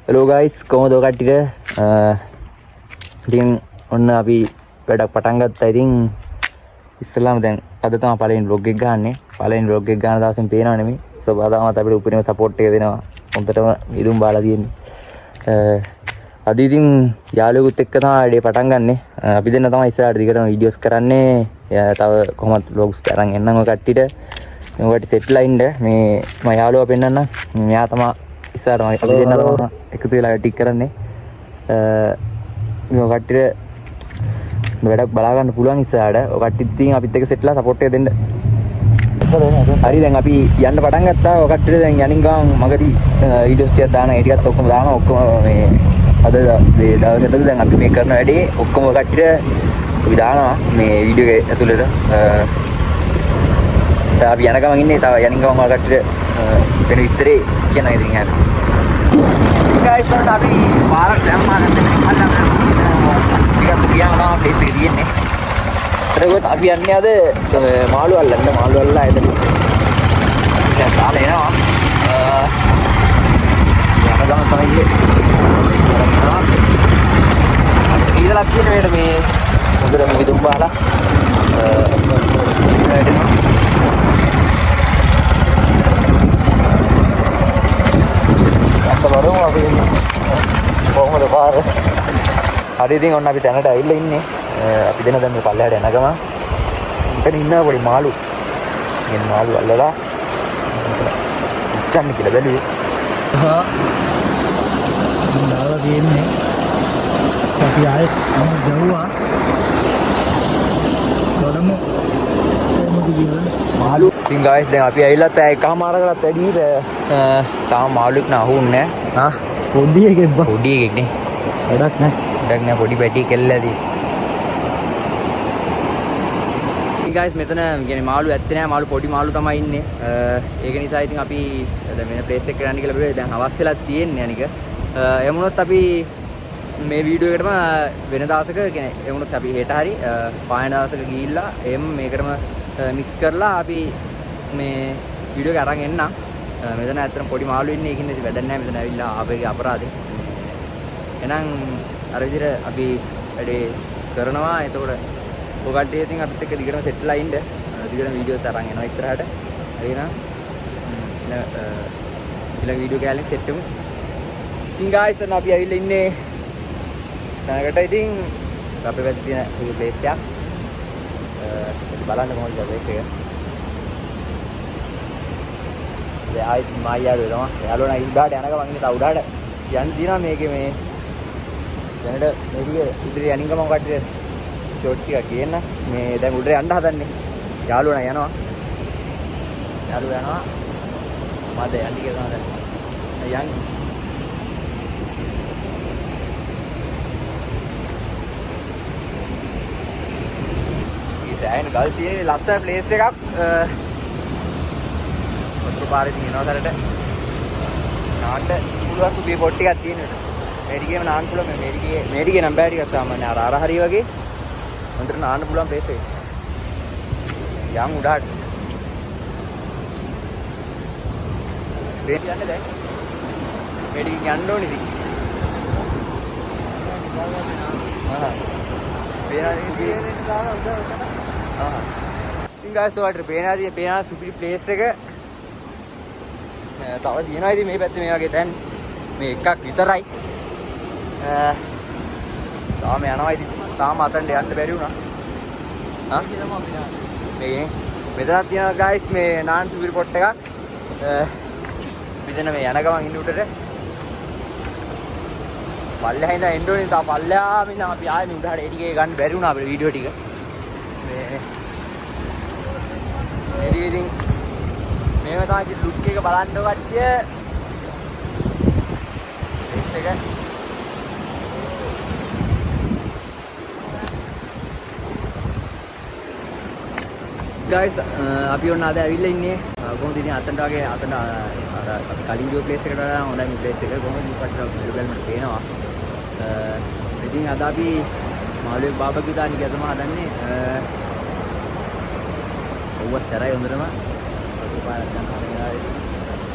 Hello guys, කොහොමද ඔය කට්ටියට? ඉතින් ඔන්න අපි වැඩක් පටන් ගත්තා. ඉතින් ඉස්සෙල්ලාම දැන් අද තමයි පළවෙනි ව්ලොග් එක ගහන්නේ. පළවෙනි ව්ලොග් එක ගහන දවසෙන් පේනව නෙමෙයි. සබාදාමත් අපිට උපරිම සපෝට් එක දෙනවා. හොඳටම ඉදුම් බාලා තියෙන්නේ. අද ඉතින් යාළුවෙකුත් එක්ක තමයි වැඩේ පටන් ගන්නෙ. අපි දෙන්න තමයි ඉස්සරහට දිගටම වීඩියෝස් කරන්නේ. තව කොහොමත් ව්ලොග්ස් අරන් එන්නම් ඔය කට්ටියට. ඔය කට්ටිය සෙට්ලා ඉන්න. මේ මම යාළුවා පෙන්නන්නම්. මෙයා තමයි ඉස්සරහට මම අපි දෙන්න තමයි එකතු වෙලා වැඩ ටික කරන්නේ. මේ ඔය කට්ටියට වැඩක් බලා ගන්න පුළුවන් ඉස්සරහට. ඔය කට්ටිය ඉතින් අපිත් එක්ක සෙට්ලා සපෝට් එක දෙන්න. හරි, දැන් අපි යන්න පටන් ගත්තා. ඔය කට්ටියට දැන් යනින් ගමන් මගදී වීඩියෝස් ටිකක් දාන, ඒ ටිකත් ඔක්කොම දානවා. ඔක්කොම මේ අද මේ දවස් ඇතුළත දැන් අපි මේ කරන වැඩේ ඔක්කොම ඔය කට්ටියට අපි දානවා මේ වීඩියෝ එක ඇතුළට. දැන් අපි යන ගමන් ඉන්නේ. තව යනින් ගමන් ඔය කට්ටියට වෙන විස්තරේ කියන්න ඉතින් හරි. ගයිස්, ඔන්න අපි පාරක් දැම්මා. දැන් මෙතන ටිකක් ගියාම තමයි ප්ලේස් එක තියෙන්නේ. එතකොට අපි යන්නේ අද මාළු අල්ලන්න. මාළු අල්ලලා එතන දැන් දාලා එනවා. යන ගමන් තමයි ඉන්නේ. එනවා. සීතලක් තියෙන වෙලට මේ හොඳට මේ දුම් බහලා වැටෙනවා. අත බලමු අපි කොහොමද පාර. හරි, ඉතින් ඔන්න අපි තැනට ඇවිල්ලා ඉන්නේ. අපි දෙන දැන් මේ පල්ලෙහාට යන ගමන් මෙතන ඉන්නවා පොඩි මාළු. මේ මාළු අල්ලලා මෙතන උච්චන්න කියලා බැලුවේ. හා, දාලා තියෙන්නේ. අපි ආයෙත් අම ගැව්වා. බලමු කොහොමද කියලා. මාළු ඉතින් ගායිස්, දැන් අපි ඇවිල්ලා පැය එකමාරකටත් වැඩි තාම මාළුවෙක් නා අහුන්නේ නෑ. ආ. පොඩි එකෙක් බා. පොඩි එකෙක් නේ. වැඩක් නෑ. වැඩක් නෑ, පොඩි පැටි කෙල්ල ඇති. ඉතින් ගායිස්, මෙතන කියන්නේ මාළු ඇත්තේ නෑ, මාළු පොඩි මාළු තමයි ඉන්නේ. ඒක නිසා ඉතින් අපි දැන් වෙන ප්ලේස් එකකට යන්න කියලා බැලුවේ. දැන් හවස් වෙලා තියෙන්නේ අනික. එහෙම වුණොත් අපි මේ වීඩියෝ එකටම වෙන දවසක, කියන්නේ එහෙම වුණොත් අපි හෙට හරි පායන දවසක ගිහිල්ලා එහෙම මේකටම මික්ස් කරලා අපි මේ වීඩියෝ එක අරන් එන්නම්. මෙතන ඇත්තටම පොඩි මාළු ඉන්නේ. ඒකින්ද ඉතින් වැඩක් නෑ මෙතන ඇවිල්ලා ආපේගේ අපරාධේ. එහෙනම් අර විදිහට අපි වැඩේ කරනවා. එතකොට ඔය කට්ටිය ඉතින් අපිත් එක්ක දිගටම සෙට් වෙලා ඉන්න. දිගටම වීඩියෝස් අරන් එනවා ඉස්සරහට. හරි එහෙනම් ඊළඟ වීඩියෝ කෑල්ලෙන් සෙට් වෙමු. ඉතින් ගායිස්, ඔන්න අපි ඇවිල්ලා ඉන්නේ තැනකට. ඉතින් අපේ පැත්තේ තියෙන පොඩි ප්ලේස් එකක්. ඉතින් බලන්න කොහොමද ප්ලේස් එක. දැන් ආයෙත් මායි යාළුවෝ තමයි. යාළුවෝ නම් උඩහට යන ගමන් ඉන්නේ. තව උඩහට යන්න තියෙනවා මේකේ. මේ දැනට මේ ටික ඉදිරියට යනින් ගමන් කට්ටිය ෂෝට් ටිකක් ගේන්න. මේ දැන් උඩට යන්න හදන්නේ. යාළුවෝ නම් යනවා. යාළුවෝ යනවා. මම දැන් යන්න කියලා තමයි දැන්. යන්. මේ සෑහෙන ගල් තියෙන ලස්සන ප්ලේස් එකක්. වතුර පාරේ ඉතින් එනවා සැරට. නාන්න පුළුවන් සුබේ පොට් ටිකක් තියෙන විතර. මේ ටිකේම නාන්න පුළුවන්. මේ ටිකේ, මේ ටිකේ නම් බෑ ටිකක් සාමාන්‍ය අර අර හරිය වගේ හොඳට නාන්න පුළුවන් ප්ලේස් එක. යන් උඩහට. මේ යන්නේ දැන්. මේ ටිකෙන් යන්න ඕනේ ඉතින්. ආහා. පේනවා ඉතින්. ආහා. ඉතින් ගායිස්, ඔයාලට පේනවා ඉතින්, පේනවා සුපිරි ප්ලේස් එක. තව තියෙනවා ඉතින් මේ පැත්තේ මේ වගේ තැන්. මේ එකක් විතරයි. තාම යනවා ඉතින්. තාම අතන්ට යන්න බැරි වුණා. ආ? මේකනේ. මෙතනක් තියෙනවා ගායිස් මේ නාන් සුපිරි පොට් එකක්. මෙතන මේ යන ගමන් ඉන්න උඩට. පල්ලෙහා ඉඳන් එන්න ඕනේ. තා පල්ලෙහාම ඉඳන් අපි ආයේ මේ උඩහට ඒ ටිකේ ගන්න බැරි වුණා අපිට වීඩියෝ ටික. මේ මේ ටික ඉතින් මේව තමයි ඉතින් ලුක් එක බලන්න කට්ටිය. ප්ලේස් එක. ගයිස්, අපි ඔන්න අද ඇවිල්ලා ඉන්නේ. කොහොමද ඉතින් අතන්ට වගේ අතන්ට අර අපි කලින් ගිය ප්ලේස් එකට වඩා හොඳයි මේ ප්ලේස් එක. කොහොමද මේ පැත්තට බැලු බැලමට පේනවා. ඉතින් අද අපි මාළුවෙක් බාබකියු දාන්න කියලා තමයි හදන්නේ. ඔව්වත් තරයි හොඳටම. වතුර පාරක් ගන්න හදන වෙලාවේ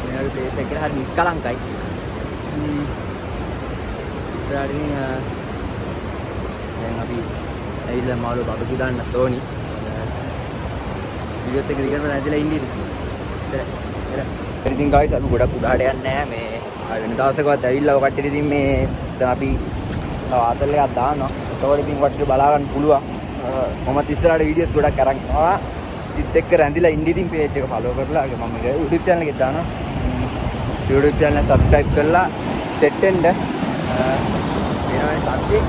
මේ වගේ ප්ලේස් එකක් කියලා හරි නිෂ්කලංකයි. ඉස්සරහට ඉතින් දැන් අපි ඇවිල්ලා මාළුව බබකි දාන්නත් ඕනි. වීඩියෝත් එක දිගටම රැඳිලා ඉන්න ඉතින්. ඉතර ඉතර. ඉතින් ගයිස් අපි ගොඩක් උඩහට යන්නේ නැහැ මේ ආයෙ වෙන දවසකවත් ඇවිල්ලා ඔය කට්ටියට ඉතින් මේ දැන් අපි තව ආතල් එකක් දානවා. එතකොට ඉතින් කට්ටියට බලා ගන්න පුළුවන්. මමත් ඉස්සරහට වීඩියෝස් ගොඩක් අරන් යනවා. ඉතින් එක්ක රැඳිලා ඉන්න ඉතින් පේජ් එක ෆලෝ කරලා මම මේක YouTube channel එකේ දානවා. YouTube channel එක subscribe කරලා සෙට් වෙන්න. වෙනවනේ සත්‍යෙ.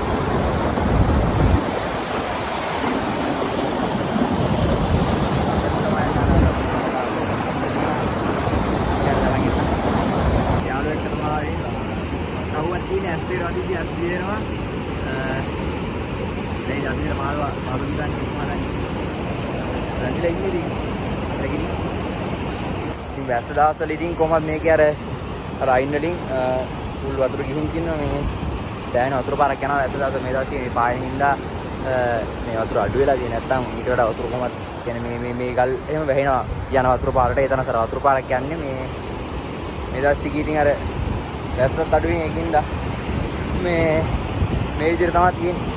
යාළුවෙක් එක්ක තමයි ආවේ. කවුවත් තියෙන ඇස් දෙක වදිද්දි ඇස් දිවෙනවා. දැන් අපි මාළුවා බබකි ගන්න කොහොමද? රැඳිලා ඉන්නේ ඉතින්. අරගෙන ඉතින් වැස්ස දවස්වල ඉතින් කොහොමද මේකේ අර අර අයින් වලින් උල් වතුර ගිහින් කියනවා මේ දැනෙන වතුර පාරක් යනවා වැස්ස දවස් මේ දවස් මේ පායන හින්දා මේ වතුර අඩු වෙලා තියෙන නැත්තම් ඊට වඩා වතුර කොහොමද කියන්නේ මේ මේ මේ ගල් එහෙම වැහෙනවා යන වතුර පාරට ඒ තරම් සර වතුර පාරක් යන්නේ මේ මේ දවස් ටික ඉතින් අර වැස්සත් අඩු වෙන ඒකින්ද මේ මේ විදිහට තමයි තියෙන්නේ.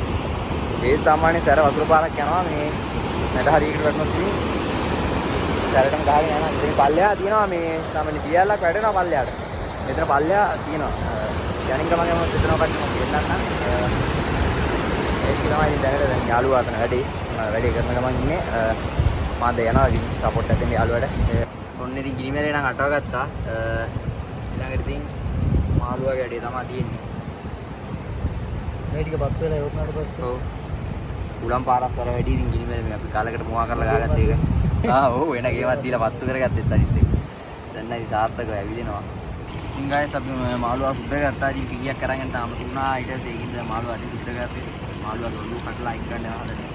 ඒ සාමාන්‍ය සැර වතුර පාරක් යනවා මේ මැද හරියකට වැටුනොත් ඉතින් සැරටම ගහගෙන යනවා. ඉතින් පල්ලෙහා තියෙනවා මේ සාමාන්‍ය දියැලක් වැටෙනවා පල්ලෙහාට. මෙතන පල්ලෙහා තියෙනවා. යනින් ගමන් යමු මෙතන කට්ටිය මම ගෙන්නන්නම්. ඒ ටික තමයි ඉතින් දැනට දැන් යාළුවා අතන වැඩේ. වැඩේ කරන ගමන් ඉන්නේ. මම දැන් යනවා ඉතින් සපෝට් එකක් දෙන්න යාළුවාට. ඔන්න ඉතින් ගිනි මැලේ නම් අටව ගත්තා. ඊළඟට ඉතින් මාළුවාගේ වැඩේ තමයි තියෙන්නේ. මේ ටික පත් වෙලා ඉවරනාට පස්සේ ඔව්. උලම් පාරක් සර වැඩි ඉතින් ගිනි මැලේ මේ අපි කාලයකට මුවා කරලා ගාගත්ත එක. ආ ඔව් වෙන ගේමක් දීලා පත්තු කරගත්තෙත් අනිත් එක. දැන් නම් ඉතින් සාර්ථකව ඇවිදිනවා. ඉතින් ගයිස් අපි මාළුවා සුද්ධ කරගත්තා. ඉතින් පිටියක් අරන් යන්න තාම තිබුණා. ඊට පස්සේ ඒකින්ද මාළුවා අදින් සුද්ධ කරගත්තේ. මාළුවාගේ ඔළුව කඩලා අයින් කරන්න හදන්නේ.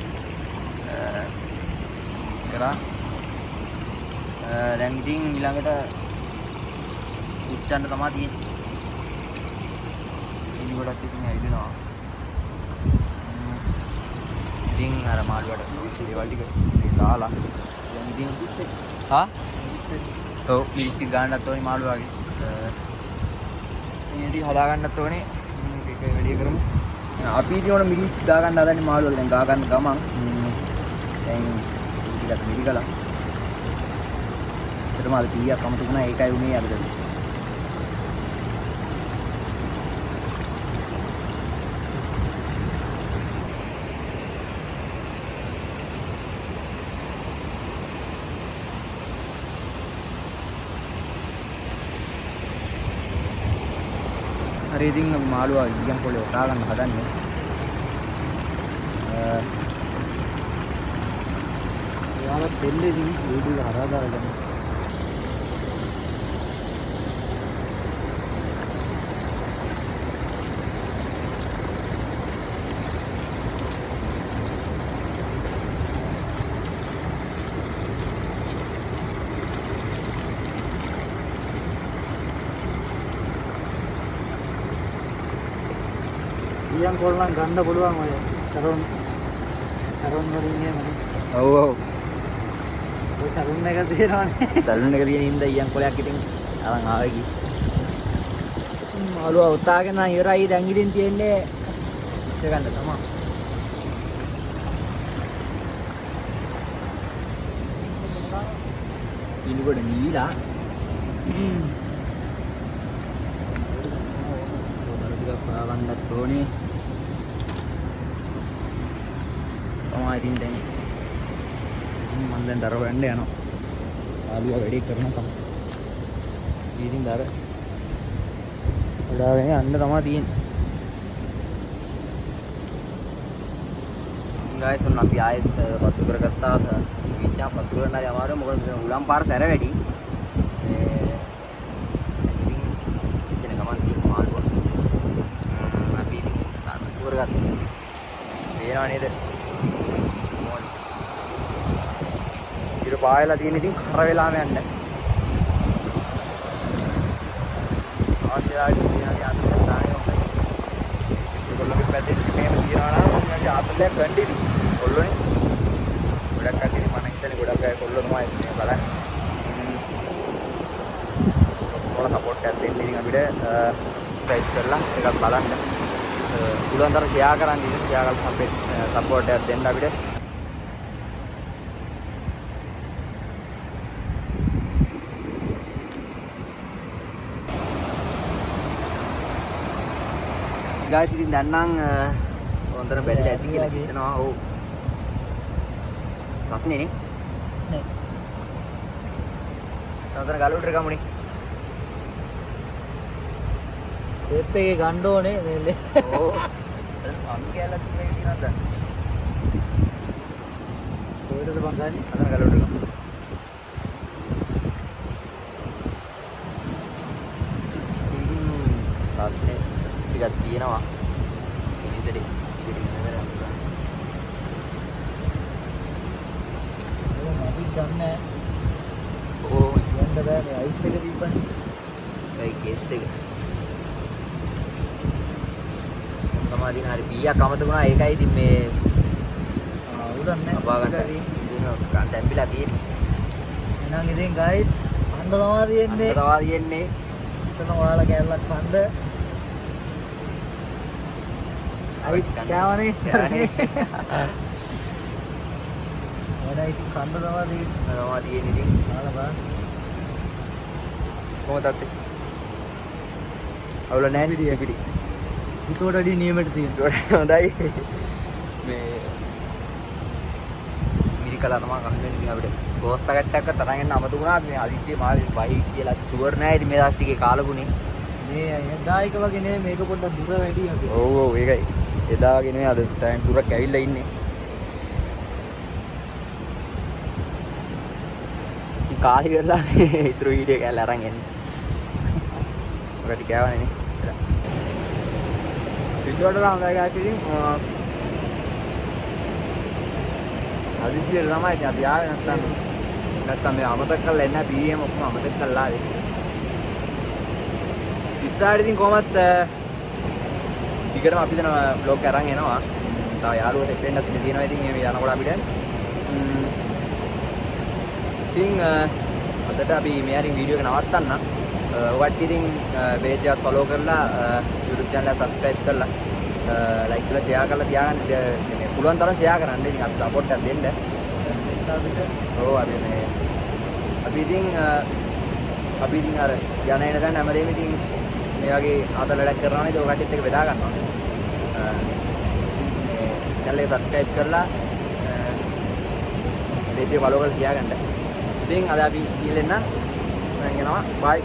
කරා. දැන් ඉතින් ඊළඟට උච්චන්න තමයි තියෙන්නේ. ඉනි ගොඩක් ඉතින් ඇවිදිනවා. ඉතින් අර මාළුවාට අවශ්‍ය දේවල් ටික මේ දාලා දැන් ඉතින් හා ඔව් මිරිස් ටික ගන්නත් ඕනේ මාළුවාගේ. මේ ටික හදා ගන්නත් ඕනේ. මේක එක වැඩි කරමු. අපි ඉතින් ඕන මිරිස් දා ගන්න හදන්නේ මාළුවාගේ. දැන් ගා ගන්න ගමන් දැන් ටිකක් මිරි කළා. ඒතම අර පීයක් අමතක වුණා. ඒකයි උනේ අර දැන්. හරි ඉතින් අපි මාළුවා ඊයන් පොලේ ඔටා ගන්න හදන්නේ. ඔයාලා දෙන්නේ ඉතින් වීඩියෝ එක හරහා දාලා ගන්න. ඊයන් කොළ නම් ගන්න පුළුවන් ඔය සරොන් සරොන් වලින් එහෙම නේ. ඔව් ඔව්. ඔය සලුන් එක තියෙනවනේ. සලුන් එක තියෙන හින්දා ඊයන් කොලයක් ඉතින් අරන් ආවේ කි. මාළුවා උතාගෙන නම් ඉවරයි. දැන් ඉතින් තියෙන්නේ ඉච්ච ගන්න තමයි. ඉනිකොට මීලා දරු ටිකක් හොයාගන්නත් ඕනේ. තමයි ඉතින් දැන් ඉතින් මං දැන් දර හොයන්න යනවා. යාළුවා වැඩේ කරන තමයි. ඉතින් දර හොයාගෙන යන්න තමයි තියෙන්නේ. ඉතින් ගායිස් ඔන්න අපි ආයෙත් පත්තු කරගත්තා. විචා පත්තු කරන්න හරි අමාරුයි. මොකද මෙතන උලම් පාර සැර වැඩි. මේ ඉතින් ඉතින් ගමන් තියෙන මාළුවා. අපි ඉතින් පත්තු කරගත්තා. පේනව නේද? ඉර පායලා තියෙන ඉතින් කර වෙලාම යන්න. අවශ්‍ය වෙලාවට තියෙනවා ආතල් දාන්නේ හොඳයි. ඒගොල්ලෝගේ පැත්තේ මෙහෙම තියනවා නම් මම ආතල්ලයක් ගන්න ඉතින්. කොල්ලෝනේ. ගොඩක් කට්ටිය ඉතින් මම හිතන්නේ ගොඩක් අය කොල්ලෝ තමයි මේ බලන්නේ. ඔයාලා සපෝට් එකක් දෙන්න ඉතින් අපිට සබ්ස්ක්‍රයිබ් කරලා එකක් බලන්න. පුළුවන් තරම් ෂෙයා කරන්න ඉතින් ෂෙයා කරලා අපේ සපෝට් එකක් දෙන්න අපිට. ගායිස් ඉතින් දැන් නම් හොඳට බැලලා ඇති කියලා හිතනවා. ඔව්. ප්‍රශ්නේ නේ. නේ. තවතර ගල උඩට ගමුනේ. ටේප් එකේ ගන්න ඕනේ මේ ලේ. ඔව්. අනු කැලක් තිබෙන තියෙනවද? කොහෙටද බං ගන්නේ? අතන ගල උඩට ගමු. ඉතින් ප්‍රශ්නේ ටිකක් තියෙනවා. ඉතින් ඉතින් ඉන්න බැහැ. ඒක අපි දන්නේ නැහැ. ඔව්. යන්න බෑ මේ අයිස් එක තිබ්බනේ. ඒ කේස් එක. තමා දින හරි පීයක් අමතක වුණා. ඒකයි ඉතින් මේ අවුලක් නැහැ. අබා ගන්න. ඉතින් ගන්න තැම්බිලා තියෙන්නේ. එහෙනම් ඉතින් ගයිස් අන්න තමා තියෙන්නේ. අන්න තමා තියෙන්නේ. එතන ඔයාලා කෑල්ලක් කන්න. අයි කෑවනේ. කෑවනේ. එහෙනම් ඉතින් කන්න තමා තියෙන්නේ. තමා තියෙන්නේ ඉතින්. ඔයාලා බලන්න. කොහොමද තාත්තේ? අවුල නැහැ නේ පිටි. හිතුවට වැඩිය නියමයට තියෙනවා. හොඳයි. මේ මිරිකලා තමයි කන්න වෙන්නේ ඉතින් අපිට. ගෝස් පැකට් එකක්වත් අරන් එන්න අමතක වුණා. මේ හදිස්සියේ මාළු වයි කියලා ෂුවර් නෑ. ඉතින් මේ දවස් ටිකේ කාලගුණේ. මේ එදා එක වගේ නෙවෙයි මේක පොඩ්ඩක් දුර වැඩි අපි. ඔව් ඔව් ඒකයි. එදා වගේ නෙවෙයි අද සෑහෙන දුරක් ඇවිල්ලා ඉන්නේ. ඉතින් කාලේ ඉවරලා ඉතුරු වීඩියෝ කෑල්ල අරන් එන්න. ඔකට ටික කෑවනේ නේ. පිටුවට හොඳයි ගායිස් ඉතින් හදිස්සියට තමයි ඉතින් අපි ආවේ නැත්තම් මේ අමතක කරලා එන්න BM ඔක්කොම අමතක කරලා ආවේ. ඉස්සරහට ඉතින් කොහොමත් දිගටම අපි දෙන බ්ලොග් අරන් එනවා. තව යාළුවෝ සෙට් වෙන්නත් ඉඩ තියෙනවා ඉතින් එහෙම යනකොට අපිට. ඉතින් අදට අපි මේ හරින් වීඩියෝ එක නවත්තන්න. ඔයාලට ඉතින් පේජ් එකත් ෆලෝ කරලා YouTube channel එක subscribe කරලා ලයික් කරලා ෂෙයා කරලා තියාගන්න. මේ පුළුවන් තරම් ෂෙයා කරන්න. ඉතින් අපි සපෝට් එකක් දෙන්න. අපිට ඔව් අපි මේ අපි ඉතින් අර යන එන තැන හැමදේම ඉතින් මේ වගේ ආතල් වැඩක් කරනවා නේද? ඔය කට්ටියත් එක්ක බෙදා ගන්නවා. මේ channel එක subscribe කරලා පේජ් එක ෆලෝ කරලා තියාගන්න. ඉතින් අද අපි ගිහින් එන්න. මම යනවා. බයි.